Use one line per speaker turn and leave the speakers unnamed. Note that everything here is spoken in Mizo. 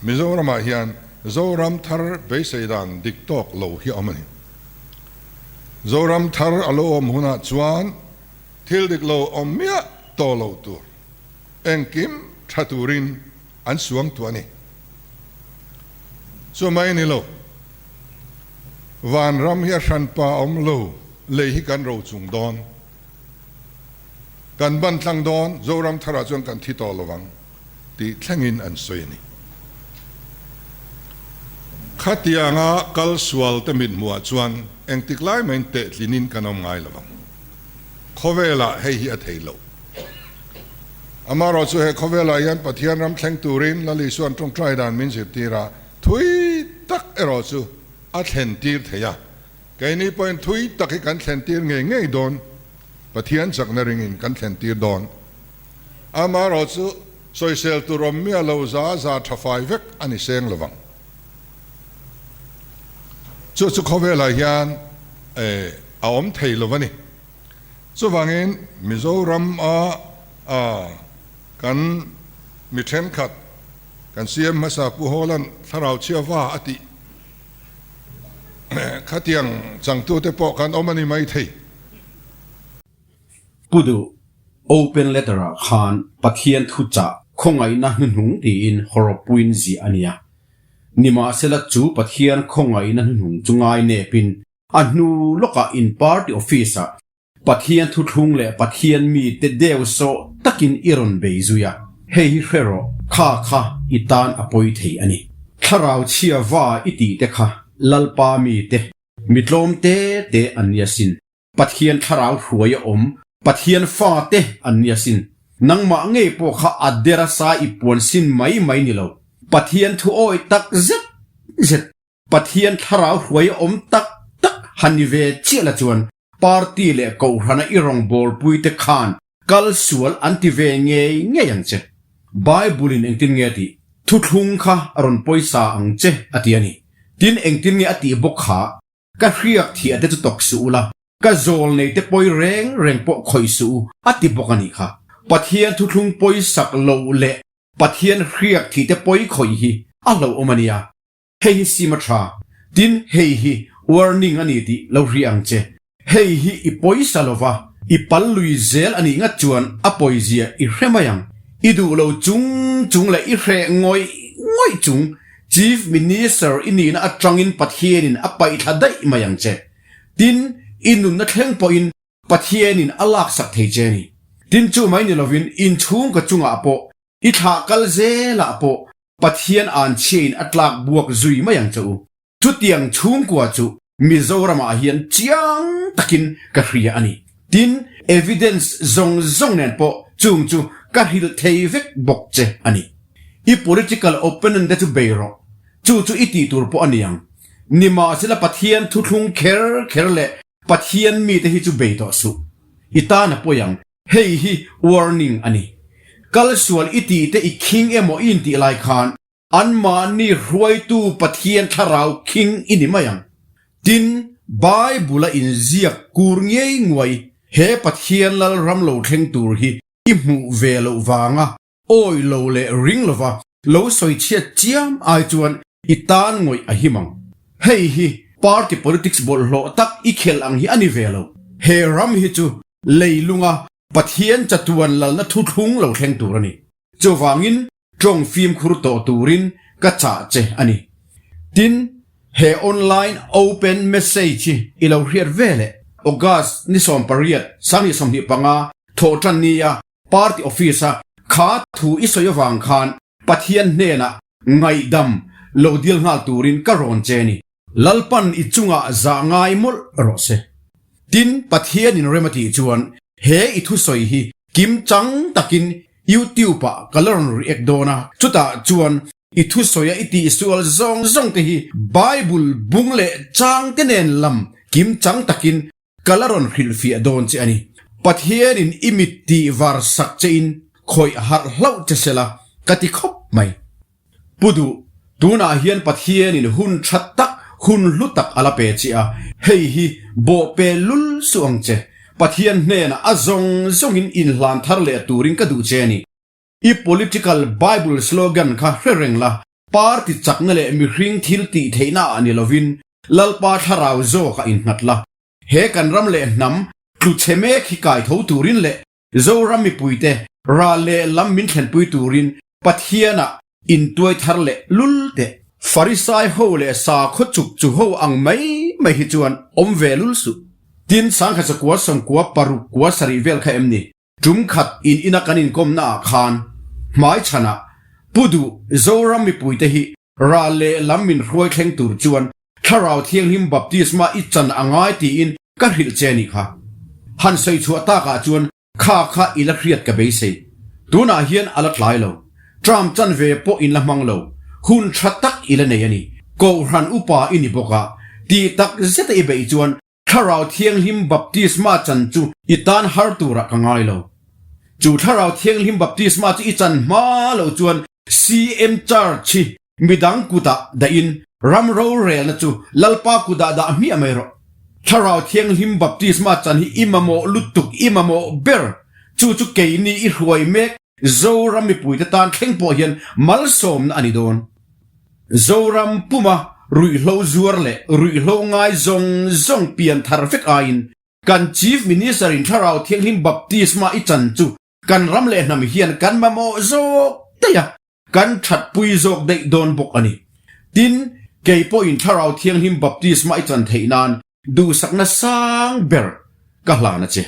Mizoramah hian Zoram thar beisei dan dik tawk lo hi a awm a ni. Zoram thar a lo awm hunah chuan thil dik lo awm miah tawh lo tur engkim tha turin an suang tuah a ni. Chu mai ni lo, vanram hi a hranpa awm lo, lei hi kan ro chung dawn. Kan ban tlang dawn, Zoram tharah chuan kan thi tawh lo ang tih thlengin an sawi a ni. Khatianga kal sual te mithmuhah chuan engtik lai mahin tehtlinin kan awm ngai lo ang. Khawvelah hei hi a thei lo. Amaherawhchu he khawvelah hian Pathian ram thleng turin Lal Isua'n tawngtai dan min zirtir a, thui tak erawh chu a thlen tir thei a. Keini pawhin thui tak hi kan thlen tir ngei ngei dawn, Pathian chakna ringin kan thlen tir dawn. Amaherawhchu sawisel tur awm miah lo za za tha fai vek a ni seng lovang. Chu chu khawvelah hian a awm thei lo a ni. Chuvangin Mizoram a kan mi thenkhat kan CM hmasa Pu Hawla'n thlarau chhia va a tih khatiang changtute pawh kan awm a ni mai thei.
Pu Duh, Open letter ah khan Pathian thuchah khawngaihna hnuhnung tiin hawrawppuiin ziah a nia. Nimahsela chu Pathian khawngaihna hnuhnung chu ngai nepin A hnu lawkah in party office ah Pathian thuthlung leh Pathian mite deu sawh takin i rawn bei zui a, hei hi hre rawh, kha kha i tan a pawi thei a ni. Thlarau chhia va i tih te kha Lalpa mite, mi tlawm te te an ni asin, Pathian thlarau hruai a awm, Pathian fa te an ni asin. Nangmah ngei pawh kha a der a sa i puan sin mai mai ni lo, Pathian thu awi tak zet zet Pathian thlarau hruai a awm tak tak han ni ve chiah la chuan party leh kohhrana i rawngbawlpui te khan kal sual an ti ve ngei ngei ang che. Bible in engtin nge a tih? Thuthlung kha a rawn pawisa ang che a ti a ni. Tin engtin nge a tih bawk kha? Ka hriak thiah te chu tawk suh ula, ka zawl nei te pawi reng reng pawh khawih suh u a ti bawk a nih kha. Pathian thuthlung pawisak loh leh Pathian hriak thih te pawi khawih hi a hlauhawm a nia. Hei hi sim a tha. Tin, hei hi warning a ni tih lo hria ang che. Hei hi i pawisa lova, i pal lui zel a nih ngat chuan a pawizia i hre mai ang. I duh lo chung chung leh i hreh ngawih ngawih chung Chief Minister i nihna atangin Pathianin a paihthla daih mai ang che. Tin, i nunna thleng pawhin Pathianin a laksak thei che a ni. Tin, chu mai ni lovin inchhungkaw chungah pawh I thlah kal zelah pawh Pathian an chhiain a tlak buak zui mai ang che u. Chutiang chhungkua chu Mizoramah hian chiang takin ka hria a ni. Tin, evidence zawng zawng nen pawh chung chu ka hrilh thei vek bawk che a ni. I political opponent te chu bei rawh. Chu chu i tih tur pawh a ni ang. Nimahsela Pathian thuthlung kher kher leh Pathian mite hi chu bei tawh suh. I tan a pawi ang. Hei hi warning a ni. Kal sual i tih te i khing emaw i intih lai khan anmahni hruaitu Pathian thlarau khing i ni mai ang. Tin, Bible-a inziak kur ngei nguai he Pathian lal ram lo thleng tur hi i hmuh ve loh vanga Awi lo leh ring lova lo sawi chhiat chiam ai chuan i tan ngawih a him ang. Hei hi party politics bawlhhlawh tak i khelh ang hi a ni ve lo. He ram hi chu leilunga Pathian chatuan lalna thuthlung lo thleng tur a ni. Chuvangin tawng fimkhur tawh turin ka chah che a ni. Tin, he online open message hi i lo hriat ve leh August ni 18, 2025 thawhtan nia Party office a kha thu i sawi avang khan Pathian hnenah ngaihdam lo dil nghal turin ka rawn che ni. Lalpan i chungah zah ngai mawlh rawh se. Tin, Pathianin rem a tih chuan he i thusawi hi kim chang takin YouTube ah ka la rawn react dawn a, chutah chuan i thusawi a i tihsual zawng zawng te hi Bible bung leh chang te nen lam kim chang takin Ka la rawn hrilhfiah dawn che a ni. Pathianin i mit tih var sak chein khawih harh hlauh che sela ka ti khawp mai. Pu Duh, tunah hian Pathianin hun tha tak, hun hlu tak a la pe che a, hei hi bawh pe lul suh ang che. Pathian hnenah a zawng zawngin inhlan thar leh turin ka duh che a ni. I political Bible slogan kha hre reng la. Party chakna leh mihring thil tih theihna ah ni lovin Lalpa thlarau zawk a innghat la. He kan ram leh hnam tlu chhe mek hi kai tho turin leh Zoram mipuite ral leh lam min thlenpui turin Pathianah intuai thar leh lul teh. Farisai ho leh sakhaw chuk chu ho ang mai mai hi chuan awm ve lul suh. Tin, sangkhat sakua sawmkua paruk kua sarih vel kha em ni? Tum khat in ina kan inkawmna ah khan hmaichhanah Pu Duh Zoram mipuite hi ral leh lam min hruai thleng tur chuan Thlarau Thianghlim baptisma i chan a ngai tiin ka hrilh che nih kha. Han sawi chhuah takah chuan kha kha i la hriat ka beisei. Tunah hian a la tlai lo. Term chan ve pawh in la hmang lo. Hun tha tak i la nei a ni. Kohhran upa i ni bawk a, tih tak zeta i beih chuan Thlarau Thianghlim baptisma chan chu i tan har turah ka ngai lo. Chu Thlarau Thianghlim baptisma chu i chan hma lo chuan CM Church hi midang kutah dahin ram rorelna chu Lalpa kutah dah hmiah mai rawh. Thlarau Thianghlim baptisma chan hi i mamawh lutuk, i mamawh ber. Chu chu keini i hruai mek Zoram mipuite tan thleng pawh hian malsawmna a ni dawn. Zoram puma ruihhlo zuar leh ruihhlo ngai zawng zawng pian thar vek aiin kan Chief Minister in Thlarau Thianghlim baptisma i chan chu kan ram leh hnam hian kan mamawh zawk daih a. Kan thatpui zawk daih dawn bawk a ni. Tin, kei pawhin Thlarau Thianghlim baptisma i chan theih nan duhsakna sang ber ka hlan a che.